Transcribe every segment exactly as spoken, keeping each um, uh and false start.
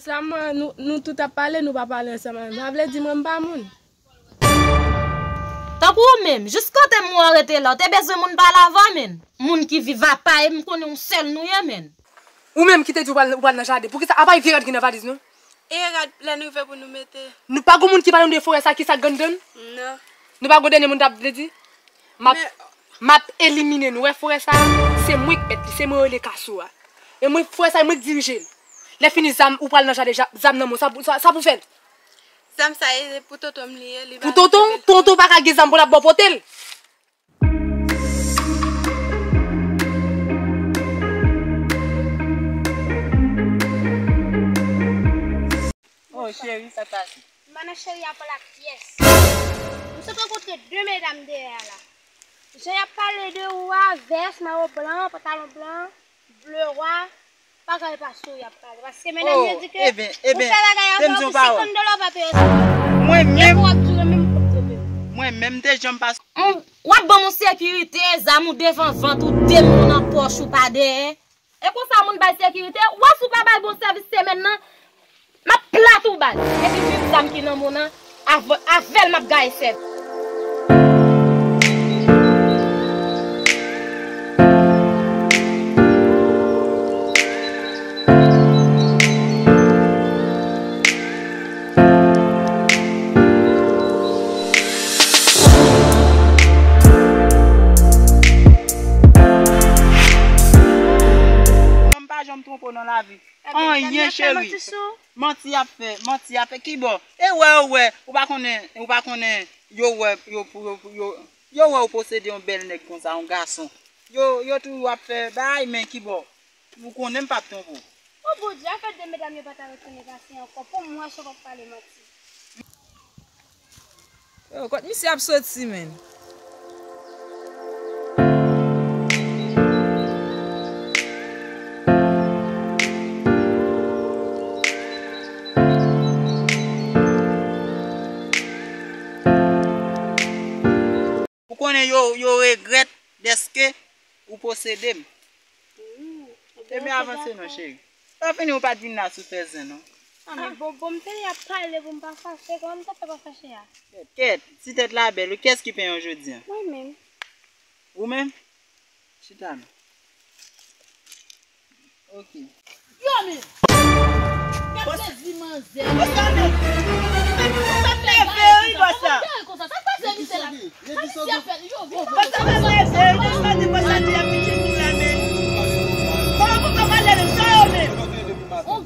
Sa mwen, nou, nou tout ap pale, nou pa pale ansanm. Sa vle di mwen m pa moun. Tankou ou menm, jis kote m wè w rete la, w te bezwen moun pale avè w, menn? Moun ki viv apa, e m konnen yon sèl nou ye, menn. Ou menm ki te di w pral, w pral nan jaden, poukisa apa e vye rad ki nan valiz nou? E rad lè nou rive pou nou mete. Nou pa gon moun ki pale nou de forè sa, ki sa k anndan? Non. Nou pa gon dènye moun t ap vle di? M ap, m ap elimine nou. Wè forè sa, se mwen k mèt li, se mwen rele Kasou a. E mwen, forè sa, mwen k dirije l. Lè fini zam, ou pral nan jaden, ja- zam nan men w, sa pou, sa, sa pou fè l? Zam sa e pou tonton m li ye, li pa. Pou tonton, tonton pa ka gen zam pou l ap ba w pote l. Oh, cheri, sa k pase? Mana cheri a pran la pyès. M sot rankontre de medam dèyè a la. Jan y ap pale de ou a, vès, mayo blan, pantalon blan, ble wa, pa ka e pa sou y ap pale. Paske medam yo di ke ou fè bagay avè yo pou senkant dola w pa peye sa. Mwen menm, w ap di mwen menm pou m twonpe m. Mwen menm te janm pase. W ap ban m yon sekirite, zam ou devan vant ou, de men w nan pòch ou pa dèyè. E konsa moun bay sekirite, w a si w pa bay bon sèvis semèn nan, m ap plat ou bal. Epi menm zam ki nan men w nan, avè, avè l m ap gaye sèvis. Mwen pa janm twonpe w nan lavi. Anyen, cheri. Manti y ap fè, manti y ap fè. Kibò? E wè, yo wè, ou pa konnen, ou pa konnen, yo wè, yo, yo, yo, yo wè ou posede yon bèl nèg konsa, yon gason. Yo, yo toujou ap fè bagay, men kibò? Ou konnen m p ap twonpe w. O Bondye, afè de medam yo pa ta retounen pase ankò. Pou m wè si w p ap pale manti. Yo, kot misye ap soti, menn? Ou konnen yo, yo regrèt dèske ou posede m. Ebyen, avanse non, cheri. Pa fini, ou pa t vin la sou fè zen, non. Ah, men bon, bon, m te ap pale pou m pa fache. Kòman m ta fè pa fache a? Kèt, kèt, ti tèt la bèl, wi. Kiyès ki penyen w jodi a? Mwen menm. Ou menm? Chita non. Ok. Yo, men! Gad plezi manzè. Bòs la, men. Sa m leve, wi, bòs la. Sa k pase, misye la? Sa misye ap fè? Yo, vin. Bòs la, men, men, men, men, men, men, men, men. Kòman pou fè pale de sa, yo, men?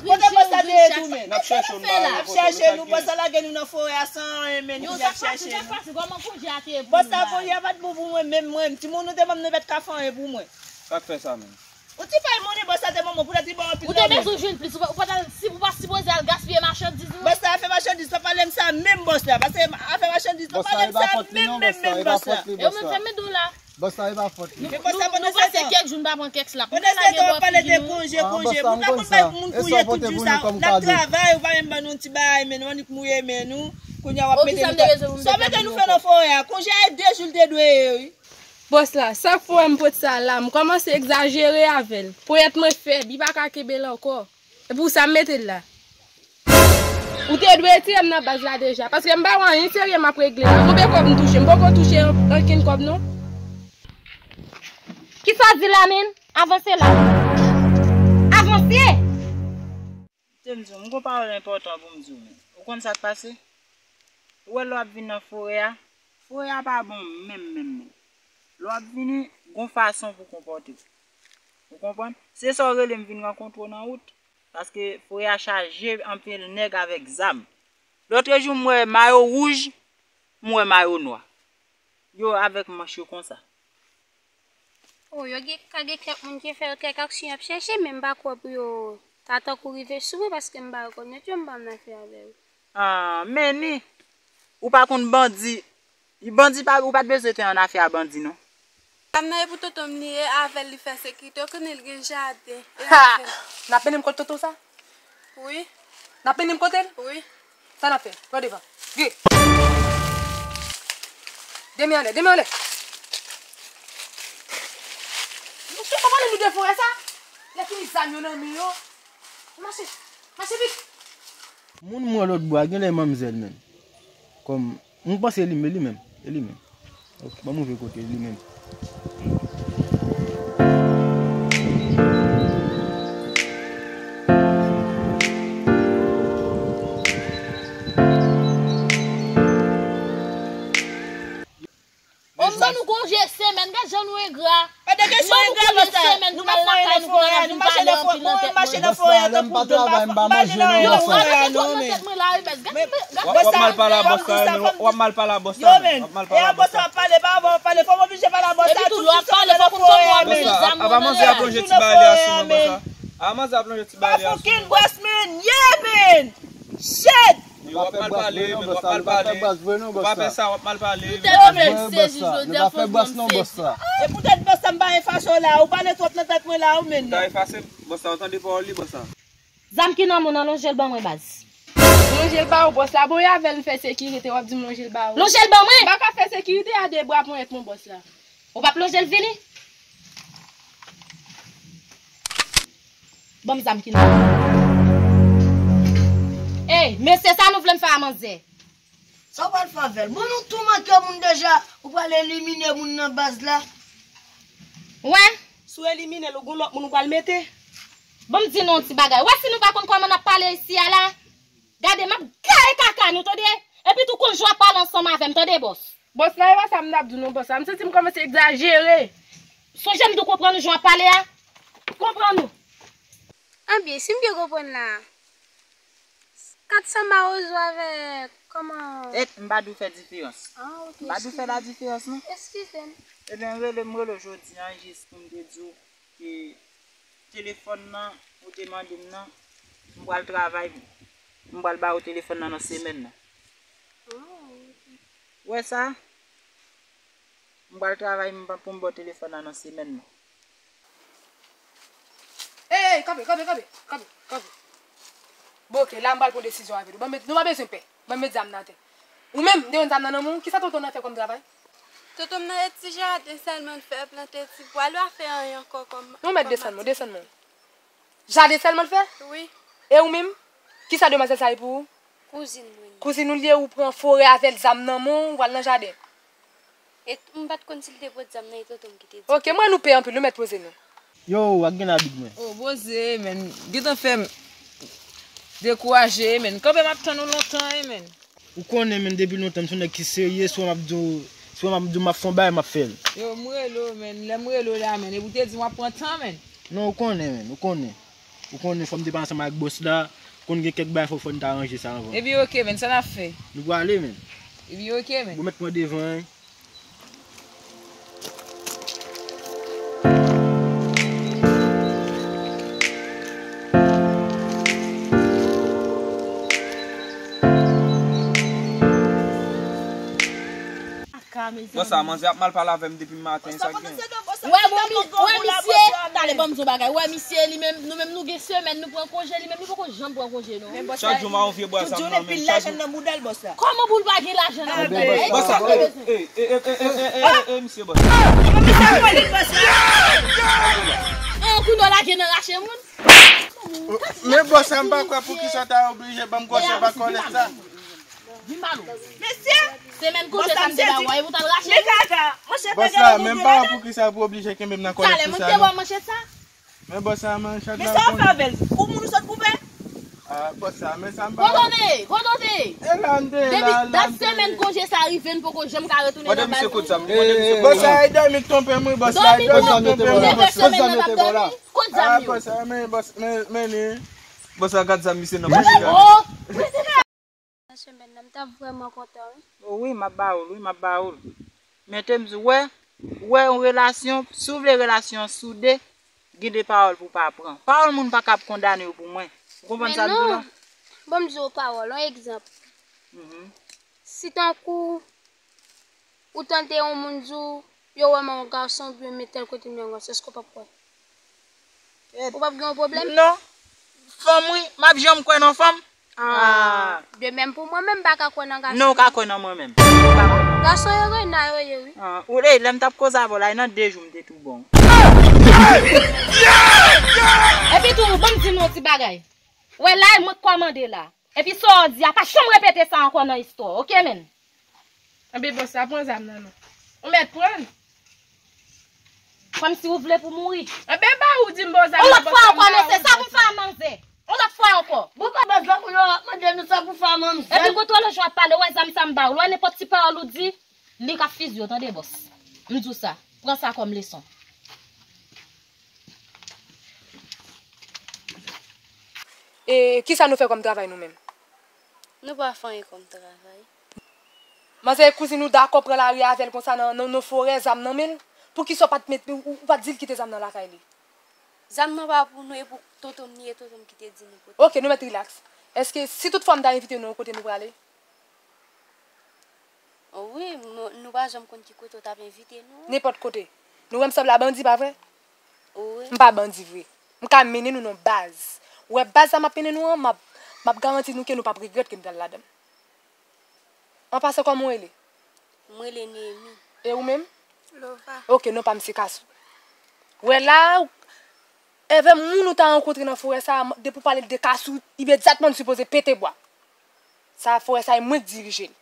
Kote bòs la te ye tou, men? N ap chèche nou, n ap chèche nou. Bòs la lage nou nan forè a san anyen, men, nou ap chèche nou. Bòs la, konje a te ye pou nou. Bòs la, konje a pa t bon pou mwen, menm mwen. Timoun nou te ban m, nou pa t ka fè anyen pou mwen. Sa k fè sa menm? Ou ti fay monnen bòs la te ban mwen, poutèt li ban anpil nan men. Ou te bezwen jwenn plis, ou pa, ou pa ta, si, ou pa sipoze al gaspiye machandiz ou. Bòs la, afè machandiz, pa pale m sa menm bòs la. Paske afè machandiz, pa pale m sa menm, menm, menm bòs la. E ou menm fèmen do la. Bòs la, e pa fòt li. Men bòs la, pandan se tan, kèk jou n pa pran kèk slap. Pandan se tan, w ap pale de konje, konje. Moun pa konn bay moun konje tout jou sa. N ap travay, ou pa menm ban nou yon ti bagay, men nou annik mouye men nou. Kounye a, w ap mete nou fè. Sa w mete nou fè nan forè a? Konje a e de jou l te dwe ye, wi. Bòs la, sa k fè w wè m pot sa la, m kòmanse egzajere avè l. Ponyèt mwen fèb, li pa ka kenbe l ankò. Se pou sa m mete l la. Ou te dwe retire m nan baz la deja, paske m pa wè anyen serye m ap regle la. Konbyen kòb m touche? M poko touche ankenn kòb non. Kisa w di la menm? Avanse la. Avanse! Te m di w, m gon pawòl enpòtan pou m di w menm. Ou konn sa k pase? Ou wè lè w ap vin nan forè a, forè a pa bon menm, menm, menm. Lè w ap vini, gon fason pou w konpòte w. Ou konprann? Se sa w rele m vin rankontre w nan wout, paske forè a chaje anpil nèg avèk zam. Lòtrejou, m wè mayo wouj, m wè mayo nwa. Yo avèk manch yo konsa. O, yo gen, ka gen kèk moun ki fè kèk aksyon y ap chèche, men m pa kwè pou yo ta tankou rive sou mwen, paske m pa rekonnèt yo, m pa annafè avè yo. Ah, men ni, ou pa konn bandi. Bandi pa, ou pa t bezwen te annafè a bandi, non. Dam nan e pou tonton m li ye, avè l li fè sekirite, ou konnen l gen jaden. E ha! N ap mennen m kot tonton sa? Wi. N ap mennen m kote l? Wi. Sa n ap fè? Pran devan. Gen. De men anlè, de men anlè. Mesye, pa pale nou de forè sa. Lè fini zam yo nan men yo. Mache. Mache vit. Moun m wè lòt bò a, genlè manmzèl menm. Kòm, m panse li, men li menm. E li menm. Ok, ban m ouvri kote li menm. Omzò nou konje semèn, gad jan nou engra. Pa de kesyon engra, bòs la. Nou pa fè anyen nan forè a, nou mache nan forè, nou mache nan forè a tankou dlo, m pa, m pa manje nan yon forè a non, men. W ap mal pale a bòs la, men w ap mal pale a bòs la, men w ap mal pale a bòs la. Yo, men, e a bòs la w ap pale, pa avè w ap pale, fò m oblije pale a bòs la, tout sou sòlè nan forè a, men. Bòs la, apa manzè ap lonje ti bagay li a sou mwen konsa? Apa manzè ap lonje ti bagay li a sou mwen? Fucking bòs, men, yeah, men. Shit! Yo, w ap mal pale, men w ap mal pale. Ou pa fè sa, w ap mal pale. Nou tèlman fè sezi jodi a, fòk ban m sezi. E poutèt bòs la, m pa efase w la. Ou pale twòp nan tèt mwen la, ou menm nan. Ou ta efase m, bòs la, ou tande pawòl li, bòs la. Zam ki nan men w nan, lonje l ban mwen, baz. Lonje l ba ou, bòs la. Bon, e avè l m fè sekirite, w ap di m lonje l ba ou. Lonje l ban mwen! M pa ka fè sekirite a de bra ponyèt mwen, bòs la. Ou p ap lonje l vini? Ban m zam ki nan men w. Ey, men se sa nou vle m fè a manzè. Sa w pral fè avè l? Bon, nou tou manke moun deja. Ou pral elimine moun nan baz la. Wè. Si w elimine l, ou gon lòt moun ou pral mete. Bon, m di nou yon ti bagay. Wè, si nou pa konn kòman n ap pale isi a la, gade, m ap gaye kaka nou, tande? Epi tou konn jan w ap pale ansanm avè m, tande, bòs? Bòs la, e pa sa m t ap di w non, bòs la. M santi m kòmanse egzajere. Sonje m di w konprann ou jan w ap pale a? Konprann ou? Anben, si m byen konprann la, kat san mawozo avèk kòman? Et, m pa dwe fè diferans. Ah, ok, eskize m. M pa dwe fè la diferans, non. Eskize m. Ebyen, rele m, rele w jodi a, jis pou m te di w ke telefòn nan ou te mande m nan, m pral travay, m pral ba ou telefòn nan nan semèn nan. Ah, ok. Ou wè sa? M pral travay m, pou m ba w telefòn nan nan semèn nan. Ey, ey, kanpe, kanpe, kanpe, kanpe, kanpe. Bon, ok, la m pral pran desizyon avè nou. Ban m met, nou pa bezwen pè. Ban m met zam nan atè. Ou menm, m te jwenn zam nan nan men w, kisa tonton nan fè kòm travay? Tonton m nan e ti jaden sèlman l fè, plante ti pwa, li pa fè anyen ankò kòm. Non, mèt desann mwen, desann mwen. Jaden sèlman l fè? Wi. E ou menm? Kisa demwazèl sa ye pou ou? Kouzin mwen. Kouzin ou l ye, ou pran forè avè l, zam nan men w, ou al nan jaden. E m pa t konn si l te pot zam nan, e tonton m ki te di. Ok, m wè nou pè anpil, nou mèt poze nou. Yo, ak gen abit mwen. Oh, poze, men. Gentan fè m dekouraje, men. Kanpe m ap tann ou lontan, men. Ou konnen, men, depi lontan, m se yon nèg ki serye, si w wè m ap di w, si w wè m ap di w m ap fè yon bagay, m ap fè l. Yo, m rele w, men. Lè m rele w la, men. Epi w te di w ap pran tan, men. Non, ou konnen, men, ou konnen. Ou konnen fò m te pale ansanm ak bòs la, konn gen kèk bagay fò, fò n ta ranje sa anvan. Epi ok, men, sa n ap fè? Nou prale, men. Epi ok, men. Bon, mèt pran devan, en. Bòs sa, manzè ap mal pale avè m depi maten, sa k gen? Wè, bon, mi-, wè, misye, talè, ban m di w bagay. Wè, misye, li menm, nou menm, nou gen semèn, nou pran konje, li menm, li poko janm pran konje, non. Chak jou m a yon vye bwa sa m nan men, chak jou. Kòman pou l pa gen lajan nan bòs la? Bòs sa, e, e, misye, bòs. An, kounye w lage nan rache moun. Men bòs sa, m pa kwè poukisa w ta oblije ban m gwosè pa kòlèt sa. Mesye! Semèn konje sa m te ba w, e pou t al rache l? Men kaka, manchèt la gen lòt moun la. Bòs la, men m pa wè poukisa pou oblije kenbe m nan kòlèt konsa non. Talè, mwen te ba w manchèt sa? Men bòs la, manchèt la. Men sa w fè avè l? Ou moun ou sot koupe? Ah, bòs la, men sa m pa wè. Kote w te ye? Kote w te ye? E la m te ye la, la m te ye. Depi dat semèn konje sa rive, n poko janm ka retounen nan baz nou. Bòs la, e dòmi k twonpe m wi, bòs la, e dòmi k twonpe m wi, bòs la. Dòmi twonpe w? Depi semèn nan n ap dòmi? Kot zam yo? Ah, bòs la, men, bòs, men, men li. Bòs la, gad zam misye nan pòch li a. Oh! Nan semèn nan, m t ap vrèman kontan, wi. Oh, wi, m ap ba ou l, wi, m ap ba ou l. Men te m di w, wè, wè yon relasyon, si w vle relasyon an soude, gen de pawòl pou w pa pran. Pawòl moun pa kab kondane yo pou mwen. Ou konprann sa m di w la? Men non. Ban m di w pawòl, yon egzanp. Mhm. Si tankou ou tande yon moun di w, yo wè m yon gason oubyen men tèl kote m yon gason, èske w p ap kwè? Ou p ap gen yon pwoblèm? Non. Fanm, wi, m ap janm kwè nan fanm. Ah. De menm pou mwen menm, m pa ka kwè nan gason. Non, ou ka kwè nan mwen menm. Gason yo rena yo ye, wi. Ah, ou, ey, lè m t ap koze avè w la, e nan de jou m te tou bon. Epi tou, ban m di nou yon ti bagay. Wè, la, e mwen k kòmande la. Epi sa w di a, pa janm repete sa ankò nan istwa w, oke, menn? Anben, bòs la, pran zam nan non. Ou mèt pran l. Kòmsi ou vle pou mouri. Anben, ba ou di m ba w zam nan, bòs la, m ba ou. Yon lòt fwa ankò, mesye, sa pou fè a manzè? Yon lòt fwa ankò. Bon, pa bòs la, kounye a w ap mande nou sa pou fè a manzè. Epi kote w lòt jou ap pale, ou wè zam sa m ba w, lè nenpòt ti pawòl ou di, li k ap fizye w, tande, bòs. M di w sa, pran sa kòm leson. E kisa nou fè kòm travay nou menm? Nou pa fè anyen kòm travay. Manzè kouzin ou dakò pran lari avè l konsa nan, nan, nan forè, zam nan men l? Poukisa w pa t met, ou, ou pa t di l kite zam nan lakay li? Zam nan pa pou nou, e pou tonton m li ye, tonton m ki te di nou pote. Oke, nou mèt rilaks. Èske si tout fwa m ta envite nou yon kote, nou prale? O wi, nou, nou pa janm konn ki kote w t ap envite nou. Nenpòt kote. Nou wè m sanble a bandi, pa vre? O wi. M pa bandi vre. M ka mennen nou nan baz. Ou wè baz sa m ap mennen nou an, m ap, m ap garanti nou ke nou p ap regrèt ke n t al ladan l. An pasan, kòman w rele? M rele Nemi. E ou menm? Lova. Oke, non pa m se Kasou. Ou wè la, ou, avè moun ou ta rankontre nan forè sa, depi w pale de Kasou, imedyatman n sipoze pete bwa. Sa, forè sa, e mwen k dirije l.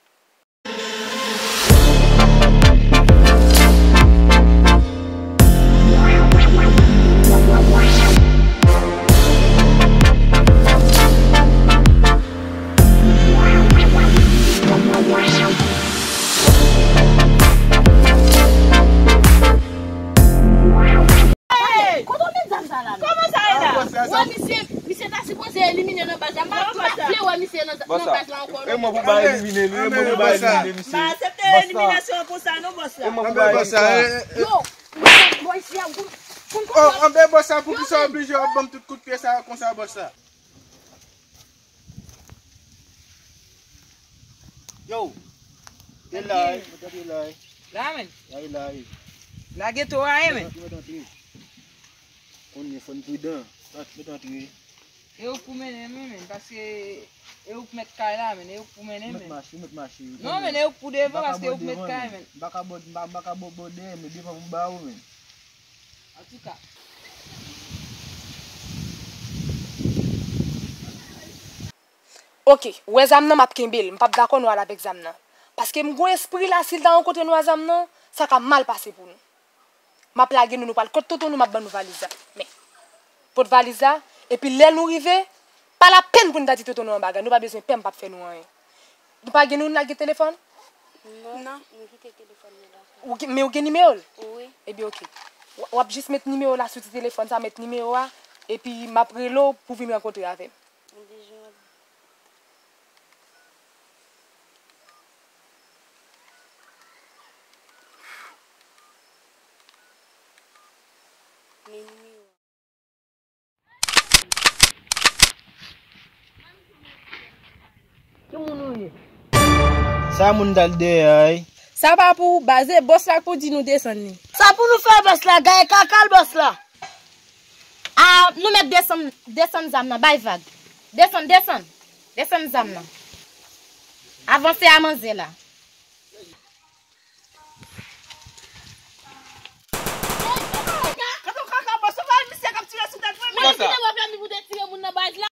Hey! Kote w met zam sa la menm? Kòman sa ye la? Wè misye, misye ta sipoze elimine nan baz la. M pa, m pa vle wè misye nan, nan baz la ankò non. E mwen pou ba elimine li, e mwen pou ba elimine misye. M pa aksepte eliminasyon an konsa non, bòs la. E mwen pou ba elimine. Yo, bòs la, konn, konn, oh, anben bòs la, poukisa w oblije w ap ban m tout kout pye sa a konsa, bòs la? Yo! Te la, mwen te la. La, menn. La, la. Lage to a, menn. Mwen antre. Konnen fò n pridan. Mwen antre. E ou k pou mennen m, menn, paske e ou k mèt kay la, menn, e ou k pou mennen m, menn. Ou mèt mache, ou mèt mache. Non, menn, e ou k pou devan, paske e ou k mèt kay, menn. M pa ka bò, m pa, m pa ka bò, bò dèyè, men devan pou ba ou, menn. Antouka. Oke, ou wè zam nan, m ap kenbe l. M p ap dakò nou al avèk zam nan. Paske m gon espri la, si l ta rankontre nou a zam nan, sa ka mal pase pou nou. M ap lage nou, nou pral kot tonton nou, m ap ban nou valiz la. Men, pot valiz la, epi lè nou rive, pa lapenn pou n ta di tonton nou yon bagay, nou pa bezwen pè, m p ap fè nou anyen. Nou pa gen nou lage telefòn? Non, nou kite telefòn nou la. Ou gen, men ou gen nimewo l? Wi. Ebyen, oke. W, w ap jis met nimewo la sou ti telefòn sa, met nimewo a, epi m ap rele w pou vin rankontre avè m. Ebyen, jan w ap di. Men nimewo a. Ki moun ou ye? Sa moun t al dèyè a, wi. Sa pa pou ou, baz, e bòs la k pou di nou desann li. Sa pou nou fè bòs la, gaye kaka l bòs la. A, nou mèt desann, desann zam nan, bay vag. Desann, desann. Desann zam nan. Avanse a manzè la. Mwen ki te ba w pèmi pou te tire moun nan baz la.